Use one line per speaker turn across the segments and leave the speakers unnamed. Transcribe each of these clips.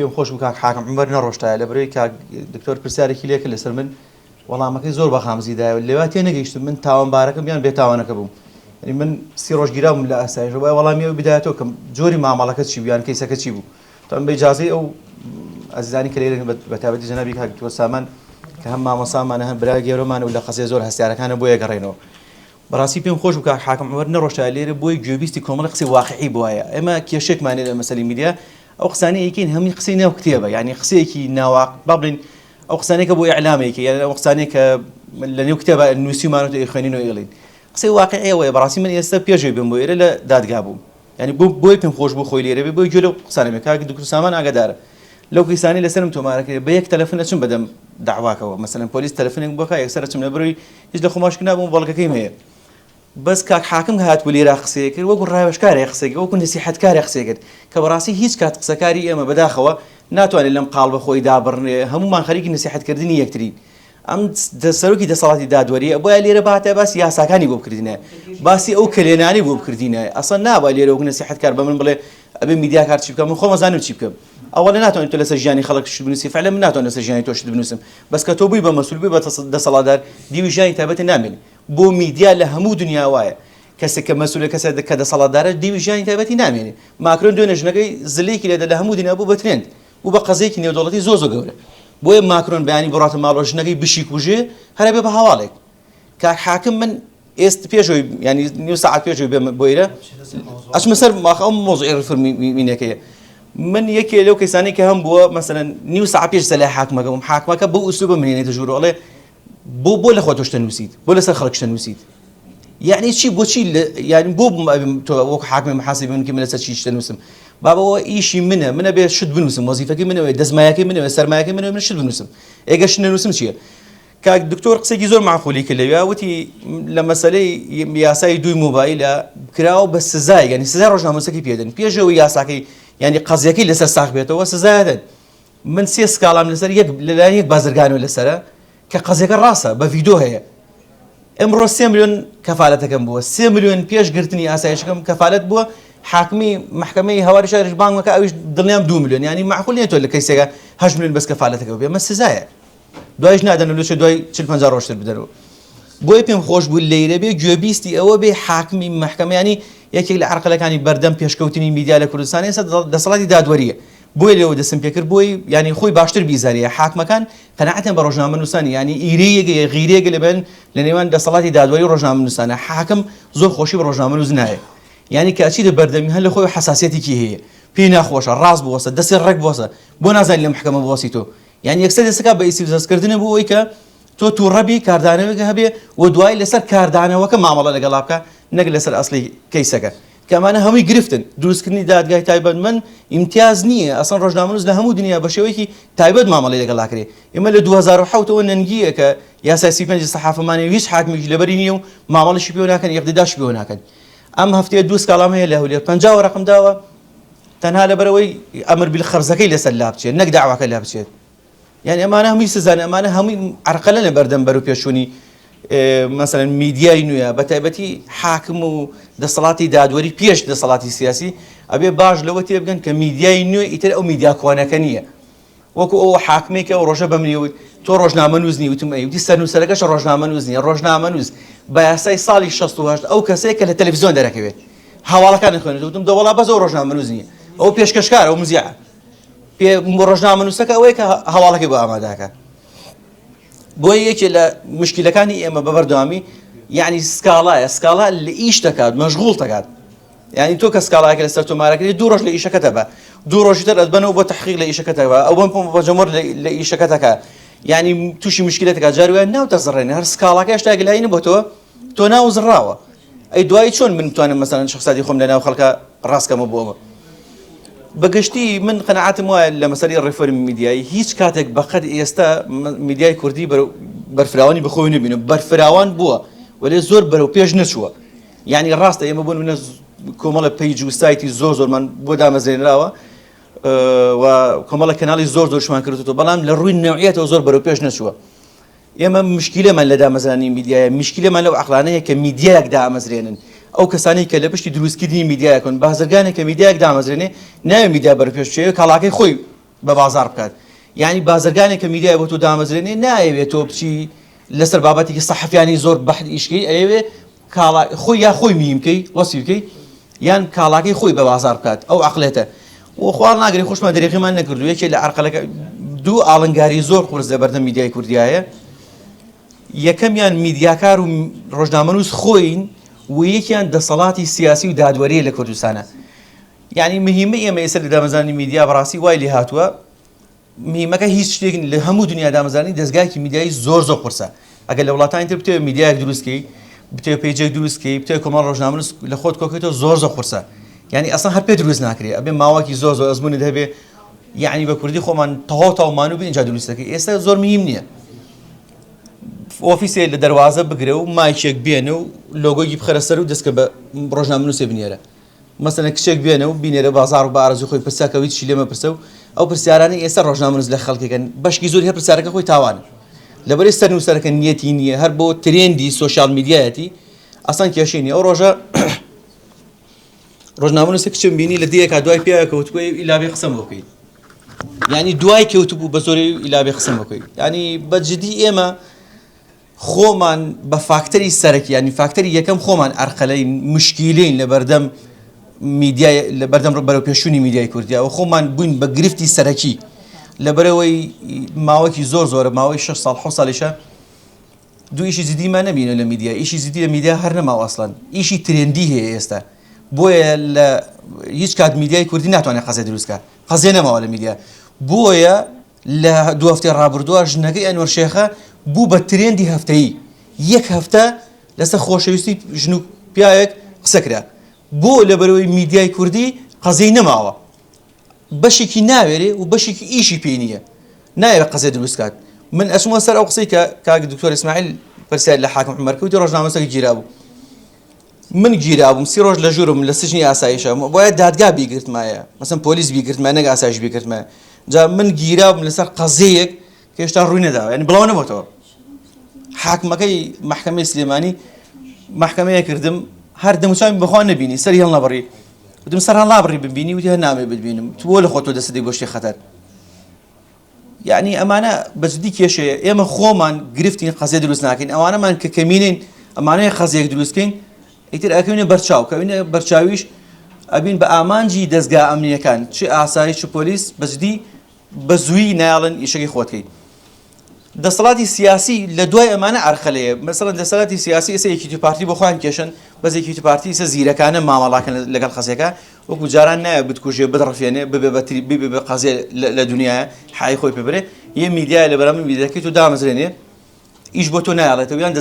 پێم خۆش بوو کاک حاکم عومەر نەڕۆشتایە لەبەرئەوەی کاک دکتۆر پرسیارێکی لێ کرد لەسەر من وەڵامەکەی زۆر بە غامزی دایەوە لەویا تێنەگەیشتم من تاوانبارەکەم یان بێتاوانەکە بووم یعنی من سی ڕۆژ گیرابووم لە ئاسایش وای وەڵامی ئەو بدایەتەوە کە جۆری مامەڵەکە چی بوو یان کەیسەکە چی بوو تەم بە ئیجازەی ئەو ئازیزانی کە لێرەن بە تایبەتی جەنابی کاک دکتۆر سامان کە هەم مامۆسامانە هەم برای گەورەمانە و لە قەزیە زۆر هەستیارەکانە بۆیە گەڕێنەوە بەڕاستی پێم خۆش بوو کاک حاکم عومەر نەڕۆشتایە لێرە بۆی گوێبیستی کۆمەڵی قسەی واقعی بوایە ئێمە کێشێکمان هەیە لە مەسەلی میدیا ئەو قسانەی ئەیکەین هەمووی قسەی ناو کتێبە یعنی قسەیەکی ناواق با بڵێین ئەو قسانەی کە بۆ ئیعلام ئەیکەی یان ئەو قسانەی کە لە نێو کتێبە نووسیومانەوە ئەیخوێنین و ئەیڵێین قسەی واقعی ئەوەیە بەڕاستی من ئێستا پێش ئەوەی بێم بۆ ئێرە لە دادگا بووم یانی بۆ بۆیە پێم خۆش بوو خۆی لێرە بێ بۆی گوێ لەو قسانە بێ کاک دکتور سامان ئاگادارە لەو کەیسانەی لەسەرم تۆمارە کرێ بە یەک تەلەفۆن ئەچم بەدەم دەعواکەوە مەسەلەن پۆلیس تەلەفۆنێک بۆ کا یەکسەر ئەچم لەبەرەوەی هیچ لە خۆما شک نابووم بەڵگەکەیم هەیە بەس کاک حاکم هات بوو لێرە قسەی کرد وەکو ڕاوێژکارێ قسەی کرد وەکو نەسیحەتکارێ قسەی کرد کە بەڕاستی هیچ کات قسەکاری ئێمە بەداخەوە ناتوانێت لەم قاڵبە خۆی دابڕنێ هەمومان خەریکی نەسیحەتکردنی یەکترین ئەم سەرۆکی دەسەڵاتی دادوەریە بۆیە لێرە باتە باسی یاساکانی بۆ بکردینە باسی ئەو کەلێنانی بۆ بکردینە ئەسڵ نابا لێرە وەک نەسیحەتکار بە من بڵێ ئەبێ میدیاکار چی بکەم من خۆم ئەزانم چی بکەم ئەوە لە ناتوانێت تۆ لەسەر ژیانی خەڵک شت بنووسی فعلا من ناتوانم لەسەر ژیانی تۆ شت بنووسم بەس کە تۆ بووی بە مەسول بووی بە دەسەڵاتدار دیوی ژیانی تایبەتی نامێنێ بۆ میدیا لە هەموو دنیا وایە کەسێک کە مەسولە کەسێک کە دەسەڵاتدارە دیوی ژیانی تایبەتی نامێنێ ماکرۆن دوێنێ ژنەکەی زلێکی لێدا لە هەموو دنیا بوو بە ترێند بوو بە قەزیەکی نێودەوڵەتی زۆر زۆر گەورە بۆیە ماکرۆن بەیانی بڕاتە ماڵەوە ژنەکەی بشیکوژێ هەر ئەبێ بە هەواڵێک کاک حاکم من ئێست پێشەوەی ینی نیو سەعات پێشەوەی بێم بۆ ئێرە ئەچمە سەر ماخ ئەو مۆزعی ڕیفۆرمینەکەیە من یەکێ لەو کەسانی کە هەم بووە مەسەلەن نیو سەعات پێش لای حاکمەکە بووم حاکمەکە بەو ئوسلوبە منێنێتە ژوورەوە ئەڵێ بۆ بۆ لە خۆتۆ شتە نووسیت بۆ لەسەر خەڵک شتە نووسیت یعنی چی بۆچی یعنی بۆ بم ئەبم تۆ وەک حاکمی محاسبی من کە من لەسەر چی شتە نووسم بابەوە ئیشی منە منە بێ شت بنووسم وەزیفەکەی منەوەی دەستمایەکەی منەوە سەرمایەکەی منەوە من شت بنووسم ئێگە شت نەنووسم چییە کاک دکتۆر قسێکی زۆر معقولی کرد لەویا وتی لە مەسەلەی یاسای دووی مۆبایلە کراوە بە سزای یعنی سزای ڕۆژنامەنووسەکەی پێدەن پێشەوە یاساکەی یعنی قەزیەکەی لەسەر ساغ بێتەوە سزایدەن من سێ سکاڵام لەسەر یەک لەلایەن یەک بازرگانەوە لەسەرە کە قەزیەکە ڕاستە بە ڤیدۆ هەیە ئمڕۆ سێ ملیۆن کەفالەتەکەم بووە سێ ملیۆن پێش گرتنی ئاسایشەکەم کەفالەت بووە حاکمی محکمەی هەواری شاریش بانگەکە ئەویش دڵنیام دو ملیۆن ینی معقول نیە تۆ لە کەیسێکە 8 ملیۆن بەس کەفالەتەکە بێ مە سزایە دوایش نادەن لۆچێ دوای 40 50 ڕۆژتر بدەنەوە بۆیە پێم خۆش بوو لەیرە بێ گوێبیستی ئەوە بێ حاکمی محکمە ینی یەکێک لە عەرقەلەکانی بەردەم پێشکەوتنی میدیا لە کوردستان ئێستا دەسەڵاتی دادوەریە بۆیە لێوە دەستم پێکرد بۆی یانی خۆی باشتر بیزانێ حاکمەکان قەناعەتیان بە ڕۆژنامەنووسان یانی ئیرەیەک غیرەیەک لەبەن لە نێوان دەسەڵاتی دادوەری و ڕۆژنامەنووسانە حاکم زۆر خۆشی بە ڕۆژنامەنووس نایە یانی کە ئەچیتە بەردەمی هەر لە خۆی حەساسیەتێکی هەیە پێی ناخۆشە ڕاست بوەستە دەستێ ڕێک بوەستە بۆ نازانی لە محکەمە بوەستی تۆ یانی یەکسەر دەستەکە بە ئیستیفزازکردنە بۆ ئەوەی کە تۆ تووڕە بی کاردانەوەیەک هەبێ و دوایی لەسەر کاردانەوەکە مامەڵە لەگەڵا بکە نەک لەسەر ئەسڵی کەیسەکە کە ئەمانە هەمووی گرفتن دروستکردنی دادگای تایبەتمەند ئیمتیاز نییە ئەسڵەن ڕۆژنامەنووس لە هەموو دنیا بە شێوەیەکی تایبەت مامەڵەی لەگەڵا کرێ ئێمە لە 2007 ەوە نەنگییە کە یاسای 35 سەحافەمان هەیە و هیچ حاکمێکی لەبەری نییە و مامەڵەشی پێوە ناکەن ئیقتیداشی پێوە ناکەن ئەم هەفتەیە دوو سکاڵام هەیە لە هەولێر 50 وەرەقم داوە تەنها لەبەرئەوەی ئەمر بالخەبزەکەی لەسەر لابچێت نەک داواکە لابچێت یعنی ئەمانە هەمووی سزان ئەمانە هەمووی عرقەلە لە بەردەم بەرەو پێشوونی مەسەلەن میدیای نوێ بە تایبەتی حاکم و دەسەڵاتی دادوەری پێش دەسەڵاتی سیاسی ئەبێ باش لەوە تێبگەن کە میدیای نوێ ئیتر ئەو میدیا کۆنەکە نییە وەکو ئەو حاکمێک ئەو ڕۆژە بە منی وت تۆ ڕۆژنامەنووس نی وتم ئەی وتی سەرنووسەرەکەش ڕۆژنامەنووس نییە ڕۆژنامەنووس بە یاسای ساڵی 68 ئەو کەسەیە کە لە تەلەفزیۆن دەرەکەوێت هەواڵەکان خوێنێت وتم دەوەڵا بەس ئەو ڕۆژنامەنووس نییە ئەو پێشکەشکار ئەو مزیعە پێ ڕۆژنامەنووسەکە ئەوەیە کە هەواڵەکەی بۆ ئامادەکە بۆیە یەکێ لە مشکلەکانی ئێمە بە بەردەوامی یعنی سکاڵایە سکاڵا لە ئیش دەکات مەشغوڵ دەکات یعنی تۆ کە سکاڵایەکە لەسەر تۆمارەکەی دوو ڕۆژ لە ئیشەکەتە بە دوو ڕۆژی تر ئەتبەنەوە بۆ تحقیق لە ئیشەکەتە بە ئەو بەم بە جەمۆر لە ئیشەکەتەکە یعنی تووشی مشکلەتەکە جار وایە ناو دەزڕێنێ هەر سکاڵاکە هێشتا گلایی نەبۆتەوە تۆ ناو زڕاوە ئەی دوایی چۆن من بتوانم مەسەلەن شخصاتی خۆم لەناو خەڵکە ڕاستکەمە بۆ ئەمە بەگشتی من قەنەعاتم وایە لە مەسەری ڕێفۆرمی میدیایی هیچ کاتێک بەقەد ئێستا میدیای کوردی بەرفراوانی بەخۆی نبینە بەرفراوان بووە وەلێ زۆر بەرەو پێش نەچووە یعنی ڕاستە ئێمە بۆ منە کۆمەڵە page و سایتی زۆر زۆرمان بۆ دامەزرێنراوە و کۆمەڵە کەناڵی زۆر زۆرشمان کردوەوە بەڵام لە ڕووی نەوعیەتەوە زۆر بەرەو پێش نەچووە ئێمە مشکیلەمان لە دامەزرانی میدیایە، مشکیلەمان لەو عەقڵانەیە کە میدیایەک دامەزرێنن. ئەو کەسانەی کە لە پشتی دروستکردنی میدیایەکن، بازرگانێک کە میدیایەک دامەزرێنێ، نایەوێ میدیا بەرەوپێش بچێ، کاڵاکەی خۆی. بە بازاڕ بکات. یانی بازرگانێک کە میدیای بۆ تۆ دامەزرێنێ نایەوێت تۆ بچی لەسەر بابەتێکی سەحەفیانی زۆر بەحر ئیش کەی، ئەیەوێ کاڵا خۆی یا خۆی میم کەی وەسفی بکەی یان کاڵاکەی خۆی بە بازاڕ بکات ئەو عەقڵێتە و خوا ناگری خۆشمان دەریخیمان نەکردو یەکێ لە عەرقەلەکە دوو ئاڵنگاری زۆر قورس لە بەردەم میدیای کوردیایە یەکەمیان میدیاکار و ڕۆژنامەنووس خۆین و یەکیان دەسەڵاتی سیاسی و دادوەریە لە کوردستانە یعنی مهمە ئێمە ئێستا لە دامەزرانی میدیا بەڕاستی وای لێ هاتووە مهمەکە هیچ شتێک لە هەموو دنیا دامەزرانی دەزگایەکی میدیایی زۆر زۆر قورسە ئەگەر لە وڵاتانی تر بتەوێت میدیایەک دروست کەی بتەوێت page ێک دروست کەی بتەوێت کۆمەڵ ڕۆژنامەنووس لە خۆت کۆکەیتەوە زۆر زۆر قورسە یعنی ئەسڵەن هەر پێ دروست ناکرێ ئەبێ ماوەکی زۆر زۆر ئەزمونت هەبێ یعنی بە کوردی خۆمان تەواو تەواو مانوو بین ئینجا دروست دەکەی ئێستا زۆر مهم نییە ئۆفیسێ لە دەروازە بگرە و مایکێک بێنە و لۆگۆیەکی بخەرە سەر و دەستکە بە ڕۆژنامەنووسێ بنێرە مەسەلەن کچێک بێنە و بینێرە بازاڕ و بە ئارەزووی خۆی پرسیار کە و هیچی لێ مەپرسە و ئەو پرسیارانەی ئێستا ڕۆژنامەنووس لە خەڵکێکن بەشکی زۆری هەر پرسیارەکە خۆی تاوانە لەبەرەی سەرنووسەرەکە نیەتی نییە هەر بۆ trend ی social media یەتی ئەسڵەن کێشەی نییە ئەو ڕۆژە ڕۆژنامەنووسە کچم بینی لە دێیەکا دوای پیاوێک کەوتبوو ئیلابێ قسەم بۆ بکەیت یعنی دوای کەوتبوو بە زۆری ئیلابێ قسەم بکەیت یعنی بە جدی ئێمە خۆمان بە فاکتەری سەرەکی یانی فاکتەری یەکەم خۆمان ئەرقەلەین مشکیلەین لە بەردەم میدیای لە بەردەم بەرەوپێشچوونی میدیای کوردیا و خۆمان بووین بە گرفتی سەرەکی لەبەرەوەی ماوەکی زۆر زۆرە ماوەی 6 ساڵ 6 ساڵیشە دوو ئیشی جدیمان نەبینە لە میدیا ئیشی جدی لە میدیا هەر نەماوە ئەسڵەن ئیشی trend ی هەیە ئێستا بۆیە لە هیچ کات میدیای کوردی ناتوانێت قەزێ دروستکە قەزێ نەماوە لە میدیا بۆیە لە دوو هەفتەی ڕابردووە ژنەکەی ئەنوەر شێخە بوو بە trend ی هەفتەیی، یەک هەفتە لەسەر خۆشەویستی ژن و پیاوێک قسە کرا. بۆ لەبەرئەوەی میدیای کوردی قەزیەی نەماوە. بەشێکی ناوێرێ و بەشێکی ئیشی پێی نییە. نایەوێ قەزیە دروست کات. من ئەچمەوە سەر ئەو قسەی کە کاک دکتۆر ئیسماعیل پرسیاری لە حاکم عومەر کرد وتی ڕۆژنامەنووسەکە گیرابوو. من گیرابووم سی ڕۆژ لە ژوورم لە سجنی ئاسایشە بۆیە دادگا بیگرتمایە مەسەن پۆلیس بیگرتمایە نەک ئاسایش بیگرتمایە جا من گیرابووم لەسەر قەزیەیەک کە هێشتا ڕووی نەداوە یعنی بڵاو نەبۆتەوە حاکمەکەی مەحکەمەی سلێمانی مەحکەمەیە کردم هەر دەموچاوی بەخوا نەبینی سەری هەڵنەبڕی وتم سەر هەڵنابڕی ببینی وتی هەر نامەوێ بتبینم تو بۆ لە خۆت تۆ دەستت بۆ شتی خەتەر یەعنی ئەمانە بە جدی کێشەیە ئێمە خۆمان گرفتین قەزیە دروست ناکەین ئەوانەمان کە کەمینین ئەمانەیە قەزیەک دروست کەین ئیتر ئەکەوینە بەرچاو کەوینە بەرچاویش ئەبین بە ئامانجی دەزگا ئەمنیەکان چ ئاسایش چ پۆلیس بە جدی بە زووی نایەڵن ئیشەکەی خۆت کەیت دەسەڵاتی سیاسی لە دوای ئەمانە ئەرخەلەیە مەسەڵەن دەسەڵاتی سیاسی ئێستا یەکیتی پارتی بۆ خۆیان کێشن بەس یەکیتی پارتی ئێستا زیرەکانە مامەڵاکەن لەگەڵ قەزیەکە وەکو جاران نایە بتکوژێ بتڕفێنێ ببێ بە تری ببێ بە قەزیە لە دنیاە حای خۆی پێ بەرێ یە میدیای لە بەرامبەر میدیاکەی تۆ دامەزرێنێ ئیش بۆ تۆ نایەڵێتەوە یان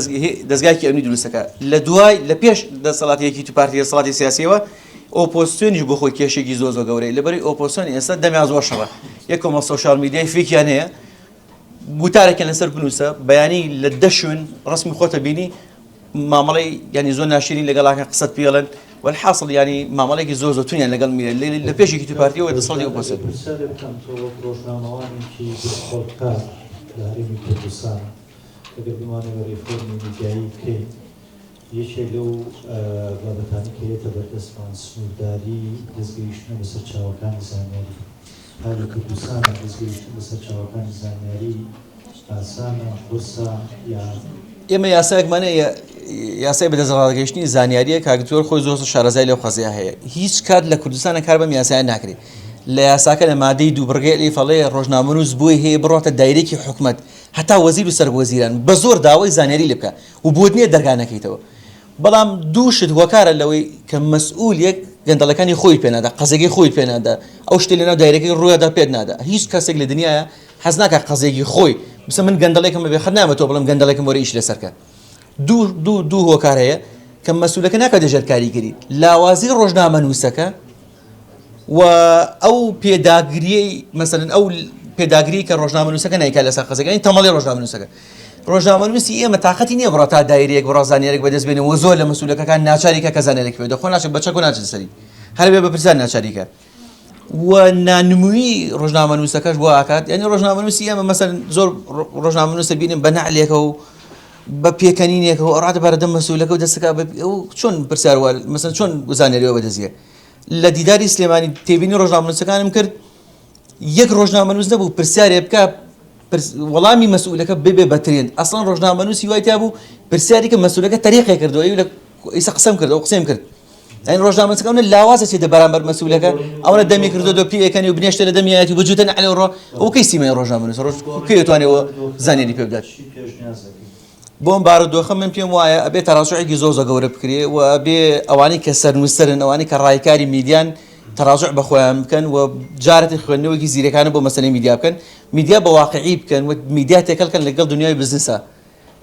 دەزگایەکی ئەمنی دروستەکە لە دوای لە پێش دەسەڵاتی یەکیتی پارتی دەسەڵاتی سیاسیەوە ئۆپۆزسیۆنیش بۆ خۆی کێشێکی زۆر زۆر گەورەیە لەبەری ئۆپۆزسیۆن ئێستا دەمیان زۆر شەڕە یەک کۆمەڵ social media ی fake یان هەیە گوتارێکیان لەسەر بنووسە بەیانی لە دە شوێن ڕسمی خۆتە بینی مامەڵەی یانی زۆر ناشرین لەگەڵاکە قسەت پێڵێن وەلحاسڵ یانی مامەڵەیەکی زۆر زۆر تونیان لەگەڵ میرە لە پێش یەکێتی پارتیەوە دەسەڵاتی ئۆپۆزسیۆن.
پرسیارێ بکەم تۆ وەک ڕۆژنامەوانێکی بەخۆکار لە هەرێمی کوردستان ئەگەر بمانەوێ ڕیفۆرمی میدیایی بکەین یەکێک لەو بابەتانەی کە یەتە بەردەستمان سنوورداری دەستگەیشتنە بە سەرچاوەکانی زانیاری ئایا لە کوردستانا دەستگەیشتن بە سەرچاوەکانی زانیاری ئاسانە، قورسە یان؟
ئێمە یاسایەکمان هەیە یاسای بەدەستڕاگەیشتنی زانیاریە کاک دکتۆر خۆی زۆر شارەزای لەو قەزیە هەیە هیچ کات لە کوردستانە کار بەم یاسایە ناکرێت لە یاساکە لە مادەی دوو بڕگەی ئەلیف ئەڵێ ڕۆژنامەنووس بۆی هەیە بڕاتە دایرێکی حکومەت هەتا وەزیر و سەرۆک وەزیران بە زۆر داوای زانیاری لێ بکە و بۆت نییە دەرگا نەکەیتەوە بەڵام دوو شت هۆکارە لەوەی کە مەسئولیەک گەندەڵەکانی خۆی پێنادا قەزەکەی خۆی پێنادا ئەو شتێ لەناو دایرەکەی ڕوویادا پێت نادا هیچ کەسێک لە دنیاە حەز ناکا قەزێکی خۆی بسە من گەندەڵێکم بەبێ خەت نامە تۆ بڵێم گەندەڵێکم وەرە ئیش لەسەر کە دوو دوو دوو هۆکار هەیە کە مەسولەکە ناکاتە ژێر کاریگەری لاوازی ڕۆژنامەنووسەکە و ئەو پێداگریەی مەسەلەن ئەو پێداگری کە ڕۆژنامەنووسەکە نیکا لەسەر قەزەکە یانی تەمەڵی ڕۆژنامەنووسەکە ڕۆژنامەنووسی ئێمە تاقەتی نییە بڕا تا دایرەیەک بڕا زانیارێک بەدەست بێنێ و زۆر لە مەسولەکەکان ناچاری کە کە زانیارێک پێ دەخۆ ناچێت بە چەک و ناچێت سەری هەر بێ بە پرسیار ناچاری کە و نانمووی ڕۆژنامەنووسەکەش بۆ ئاکات یعنی ڕۆژنامەنووسی ئێمە مەسەن زۆر ڕۆژنامەنووسە بینم بە نەعلێکە و بە پێکەنینێکە و ئەڕاتە بەردەم مەسولەکە و دەستەکە ئەو چۆن پرسیار وە مەسەن چۆن زانیاریەوە بەدەستیە لە دیداری سلێمانی تێبینی ڕۆژنامەنووسەکانم کرد. یەک ڕۆژنامەنووس نەبوو پرسیارێ بکا وەڵامی مەسئولەکە ببێ بە ترێند ئەسڵەن ڕۆژنامەنووسی وای تیا بوو پرسیاری کە مەسئولەکە تەریقێ کردو ئەی لە ئیسە قسەم کرد ئەو قسەیم کرد یعنی ڕۆژنامەنووسەکە ئەونە لاوازە چێتە بەرامبەر مەسئولەکە ئەوەنە دەمی کردو دۆ پێیەکەنی و بنێشتە لە دەمیایەتی و بجوتە نەعلێ ڕۆ ئەو کەی سیمای ڕۆژنامەنووس ڕۆژ کەی ئەتوانێ زانیاری پێ بدات؟ بۆ ئەم بارودۆخە من پێم وایە ئەبێ تەراجوعێکی زۆر زۆر گەورە بکرێ و ئەبێ ئەوانەی کە سەرنووسەرن ئەوانەی کە ڕایکاری میدیان تەراجوع بە خۆیان بکەن و جارێتی خوێندنەوەیەکی زیرەکانە بۆ مەسەلەی میدیا بکەن میدیا بە واقعی بکەن و میدیا تێکەڵ کەن لەگەڵ دنیای بزنسا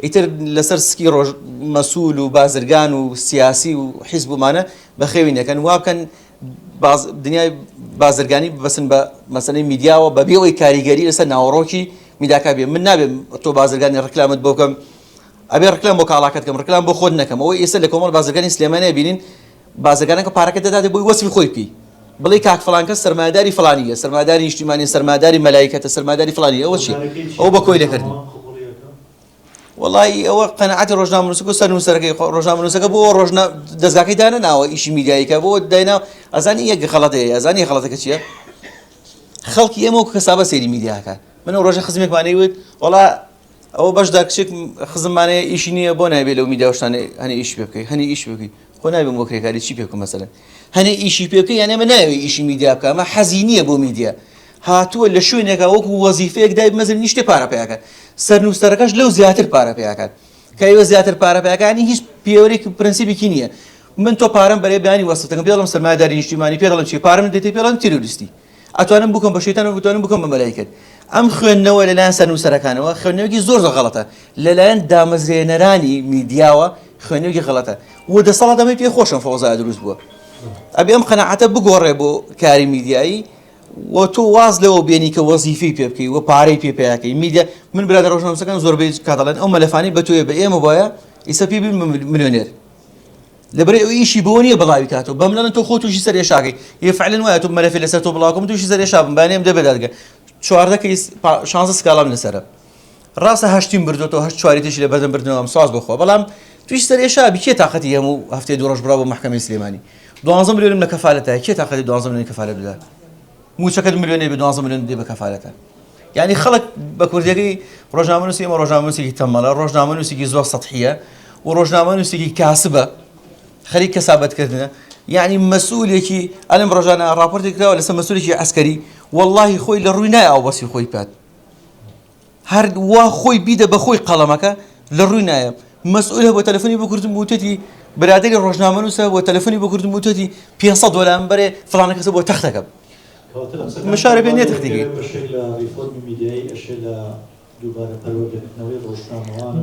ئیتر لەسەر سکی ڕۆژ مەسول و بازرگان و سیاسی و حیزب ومانە بەخێوی نەکەن وا بکەن باز دنیای بازرگانی ببەسن بە مەسەلەی میدیاوە بەبێ ئەوەی کاریگەری لەسەر ناوەڕۆکی میداکە بێ من نابێ تۆ بازرگانی ڕکلامت بۆ بکەم ئەبێ ڕکلام بۆ کاڵاکەت کەم ڕکلام بۆ خۆت نەکەم ئەوەی ئێستا لە کۆمەڵ بازرگانی سلێمانی بینین بازرگانەکە پارەکە دەداتێ بۆی وەسفی خۆی بکەی بڵێ کاک فڵان کەس سەرمایەداری فڵانیە سەرمایەداری نیشتیمانی سەرمایەداری مەلایکەتە سەرمایەداری فڵانی ئەوە چیە ئەوە بە کۆیلە کردن وەڵایی ئەوە قەناعەتی ڕۆژنامەنووسەکە و سەرنووسەرەکەی خۆ ڕۆژنامەنووسەکە بۆ ڕۆژنا دەزگاکەی دانەناوە ئیشی میدیایی کە بۆ داینا ئەزانی یەک غەڵەت هەیە ئەزانی غەڵەتەکە چییە خەڵکی ئێمە وەکو کەسابە سەیری میدیاکە من ئەو ڕۆژە خزمێکمانەی وت وەڵا ئەوە بەشدا کچێک خزممانەیە ئیشی نییە بۆ نابێ لەو میدیا شتانە هەنێ ئیش پێ بکەی هەنێ ئیش پێ بکەی خۆ نابێم بۆ کرێکاری چی پێ بکەم مەسەلەن هەنێ ئیشی پێ بکەی یان ئێمە نایەوێ ئیشی میدیا بکە ئەمە حەزی نییە بۆ میدیا هاتووە لە شوێنێکا وەکو وەزیفەیەک دایبمەزرێنی شتێ پارە پێیاکات سەرنووسەرەکەش لەو زیاتر پارە پێیاکات کە ئێوە زیاتر پارە پێیاکانی هیچ پێوەرێک و پرەنسیپێکی نییە من تۆ پارەم بەرێ بیانی وەسفتەکەم پێ دەڵێم سەرمایەداری نیشتیمانی پێ دەڵێم چی پارەم دێتێ پێ دەڵێم تیرۆریستی ئەتوانم بکەم بە شەیتان و بتوانم بکەم بە مەلایکەت ئەم خوێندنەوە لەلایەن سەرنووسەرەکانەوە خوێندنەوەکی زۆر زۆر غەڵەتە لەلایەن دامەزرێنەرانی میدیاوە خوێندنەوەکی غەڵەتە و دەسەڵات ئەمەی پێ خۆشم فەوزا دروست بووە ئەبێ ئەم قەناعەتە بگۆڕێ بۆ کاری میدیایی و تۆ واز لەوە بێنی کە وەزیفەی پێ بکەی و پارەی پێ پیاکەی میدیا من برادەر ڕۆژنامەنووسەکان زۆربەی کات دەڵێن ئەو مەلەفانەی بە تۆیە بە ئێمە وایە ئیستا پێی بین بە ملیۆنێر لەبەر ئەو ئیشی بۆ نییە بڵاوی کاتەوە بەم لەن تۆ خۆ تووشی سەر ئێشاکەی یە فعلن وایە تۆ مەلەفی لەسەر تۆ بڵاوکەم تووشی سەر ئێشا بم بانێم دەبێ دادگە 14 کەیس 16 سکاڵام لەسەرە ڕاستە هەشتیم بردوەوە هەشت چواری تیشی لە بەردەم بردنەوەم ساز بخوا بەڵام تووشی سەر ئێشا بی کێ تاقەتی هەموو هەفتەی دوو ڕۆژ بڕا بۆ مەحکەمەی سلێمانی دوانزە ملیۆنم لە کەفالەتە کێ تاقەتی دوانزە ملیۆن کەفالەت بدات موچەکەت ملیۆنێ بێ دوانزە ملیۆن بدەی بە کەفالەتە یعنی خەڵک بە کوردیەکەی ڕۆژنامەنووسی ئێمە ڕۆژنامەنووسێکی تەمەڵە ڕۆژنامەنووسێکی زۆر سەتحیە و ڕۆژنامەنووسێکی کاسبە خەریک کەسابەتکردنە یعنی مەسئولێکی ئەلم ڕۆژانە ڕاپۆرتی کراوە لەسەر مەسئولێکی عەسکەری واللهی خۆی لە ڕووی نایە ئەو بەسی خۆی بکات هەر وا خۆی بیدە بە خۆی قەڵەمەکە لە ڕووی نایە مەسئول هەبوو تەلەفۆنی بۆ کردم وتێتی برادەری ڕۆژنامەنووسە بۆ تەلەفۆنی بۆ کردم وتێتی 500 دۆلارم بەرێ فڵانە کەسە بۆ تەختەکەم مشارە پێ نییە تەختێکی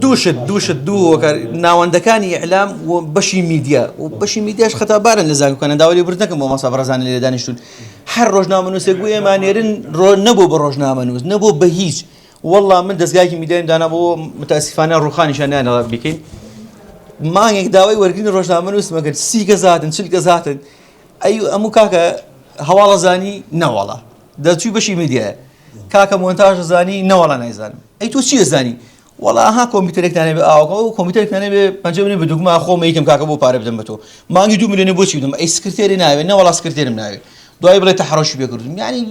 دوو شت دوو شت دوو هۆکار ناوەندەکانی ئیعلام و بەشی میدیا و بەشی میدیاش خەتابارن لە زانکۆکانە داوای لێبوردن نەکەم بۆ مامۆستا بەڕێزانی لێرە دانیشتوون هەر ڕۆژنامەنووسێک بوو ئێمە نێرن ڕۆ نەبوو بە ڕۆژنامەنووس نەبوو بە هیچ والله من دەستگایەکی میدیایم دانا بۆ متاسفانە ڕوخانیشان نانەڵا بیکەین مانگێک داوای وەرگرتنی ڕۆژنامەنووسمە کرد سی کەس هاتن چل کەس هاتن ئەی ئەموو کاکە هەواڵە زانی نەوەڵا دەرچووی بەشی میدیایە کاکە مۆنتاژ زانی نەوەڵا نایزانم ئەی تۆ چی زانی وەڵا ئەها کۆمپیوتەرێکتان هەبێ ئاوەکە ئەو کۆمپیوتەرێکتان هەبێ پەنجە بنێ بە دوگما خۆم یەکەم کاکە بۆ پارە بدەم بە تۆ مانگی دوو ملیۆنی بۆچی بدەم ئەی سکرتێری ناوێ نەوەڵا سکرتێرم ناوێ دوای بڵێ تەحەڕۆشی پێ کردم یعنی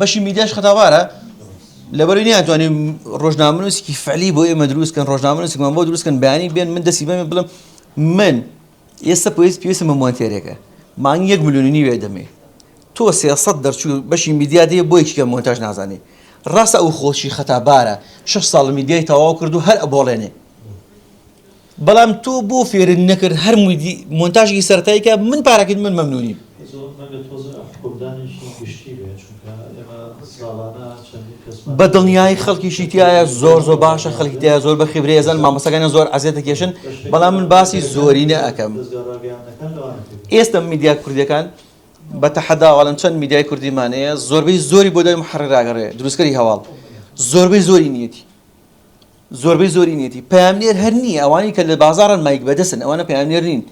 بەشی میدیاش خەتابارە لەبەرەی نیانتوانی ڕۆژنامەنووسێکی فعلی بۆ ئێمە دروست کەن ڕۆژنامەنووسێکمان بۆ دروست کەن بەیانی بێن من دەستی بەمێ بڵێم من ئێستا پێویست پێویستم بە مۆنتێرێکە مانگی یەک ملیۆن و نیوێ دەمێ تۆ 300 دەرچوو بەشی میدیا دێ بۆ یەکێکە مۆنتاژ نازانێ ڕاستە ئەو خۆشی خەتابارە شەش ساڵ میدیای تەواو کرد و هەر ئەبۆڵێنێ بەڵام تۆ بۆ فێرت نەکرد هەر مۆنتاژێکی سەرەتایی کە من پارەکەیت من مەمنونیم. بە دڵنیایی خەڵکیشی تایە زۆر زۆر باشە خەڵکی تایە زۆر بە خیبرەیە ئەزانم مامۆستاکانیان زۆر عەزێت دەکێشن بەڵام من باسی زۆرینە ئەکەم ئێستا میدیا کوردیەکان بە تەحەدا ئەڵێم چەند میدیای کوردیمان هەیە زۆربەی زۆری بۆ دوای محەڕیر ئاگەڕێ دروستکەری هەواڵ زۆربەی زۆری نیەتی زۆربەی زۆری نیەتی پەیامنێر هەر نییە ئەوانەی کە لە بازاڕن مایک بەدەستن ئەوانە پەیامنێر نین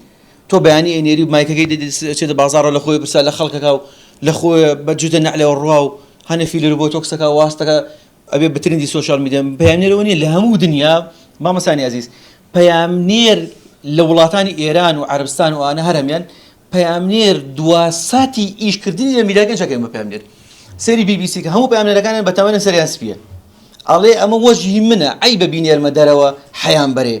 تۆ بەیانی ئەینێری و مایکەکەی دەچێتە بازاڕەوە لە خۆی پرسیار لە خەڵکەکە و لە خۆی بە جوتە نەعلەوە ڕوا و هەنێ فیلەر بۆ تۆکسەکە واستەکە ئەبێ بە ترندی سۆشیال میدیا پەیامنێرەوە نییە لە هەموو دنیا مامۆستانی ئازیز پەیامنێر لە وڵاتانی ئێران و عەربستان و ئانە هەرەمیان پەیامنێر دوا ساتی ئیشکردنی لە میدیاکە چەکەن بە پەیامنێر. سەیری بی بی سی کە هەموو پەیامنێرەکانیان بە تەمەنن سەریان سپییە. ئەڵێ ئەمە وەجهی منە عەیبە بینێرمە دەرەوە حەیام بەرێ.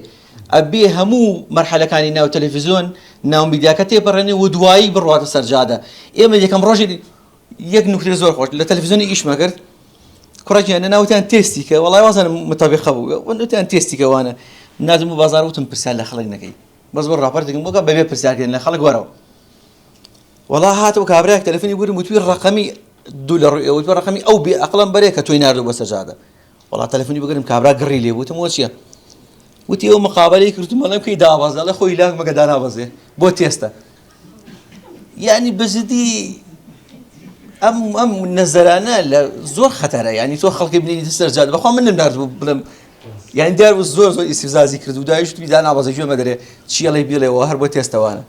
ئەبێ هەموو مەرحەلەکانی ناو تەلەفزیۆن ناو میدیاکە تێپەڕێنێ و دوایی بڕواتە سەر جادە. ئێمە یەکەم ڕۆژی یەک نوکتەی زۆر خۆش لە تەلەفزیۆنی ئیشمە کرد کوڕێکیان ناوتیان تێستی کە وەڵای وازانم متابقە بوو وتیان تێستی کە وانە نازم بۆ بازار وتم پرسیار لە خەڵک نەکەی بەس بۆ ڕاپەرتێکم بۆ کە بەبێ پرسیارکردن لە خەڵک وەرەوە وەڵا هاتەوە کابرایەک تەلەفۆنی بورم وتوی ڕەقەمی دوو لە ڕووی وتوی ڕەقەمی ئەو بێ ئەقڵم بەرێ کە تۆی ناردوو بۆ سەجادە وەڵا تەلەفۆنی بگرم کابرا گڕی لێ وتم وە چییە وتی ئەو مقابلەی کردم ئەڵێم کەی دابەزێ ئەڵێ خۆی لاک مەگە دانابەزێ بۆ تێستە یعنی بەجدی ئەم ئەم نەزەرانە لە زۆر خەتەرە یعنی تۆ خەڵکی بنینی سەر جادە بەخوا من نمناردبوو بڵێم یانی دیار بوو زۆر زۆر ئیستفزازی کرد و دایش وتی دانابەزێ گوێ مەدەرێ چی ئەڵێی بیڵێەوە هەر بۆ تێستەوانە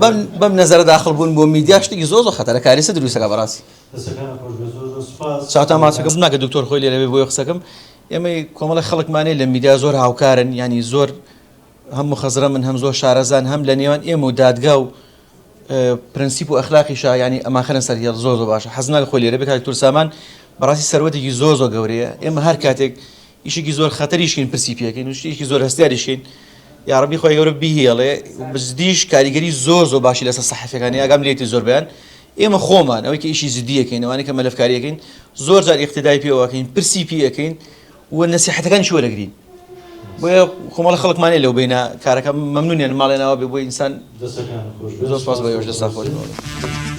بەم بەم نەزەرە داخڵ بوون بۆ میدیا شتێکی زۆر زۆر خەتەرە کاریسە دروستەکە بەڕاستی چاوتان ماچەکەم ناکە دکتۆر خۆی لێرە بێ بۆیە قسەکەم ئێمەی کۆمەڵی خەڵکمانەیە لە میدیا زۆر هاوکارن ینی زۆر هەم مخەزرەمن هەم زۆر شارەزان هەم لە نێوان ئێمە و دادگا و پرەنسیپ و ئەخلاقیشە یانی ئەمانخەنە سەر هێڵ زۆر زۆر باشە حەز ناکە خۆی لێرە بێ کاک دکتۆر سامان بەڕاستی سەروەتێکی زۆر زۆر گەورەیە ئێمە هەر کاتێک ئیشێکی زۆر خەتەریشکەین پرسی پێکەین و شتێکی زۆر هەستیاریشکەین یاڕەبی خۆی گەورە بیهێڵێ بجدیش کاریگەری زۆر زۆر باشی لەسەر سەحەفیەکانی ئاگام لێتی زۆر بەیان ئێمە خۆمان ئەوەی کە ئیشی جدیەکەین ئەوانەی کە مەلەفکاریەکەین زۆر جار ئیقتدای پێوەکەین پرسی پێەکەین و نەسیحەتەکانیش وەرەگرین بۆیە کۆمەڵە خەڵکمانەیە لەو بەینە کارەکە مەمنونیان ماڵێ ناوە بێ بۆ ئینسان
دەستەکانت خۆش بێت
زۆر سپاس بۆ
سپاس بۆ
ئێوەش دەستان خۆش
بەڕێزی.
بێ.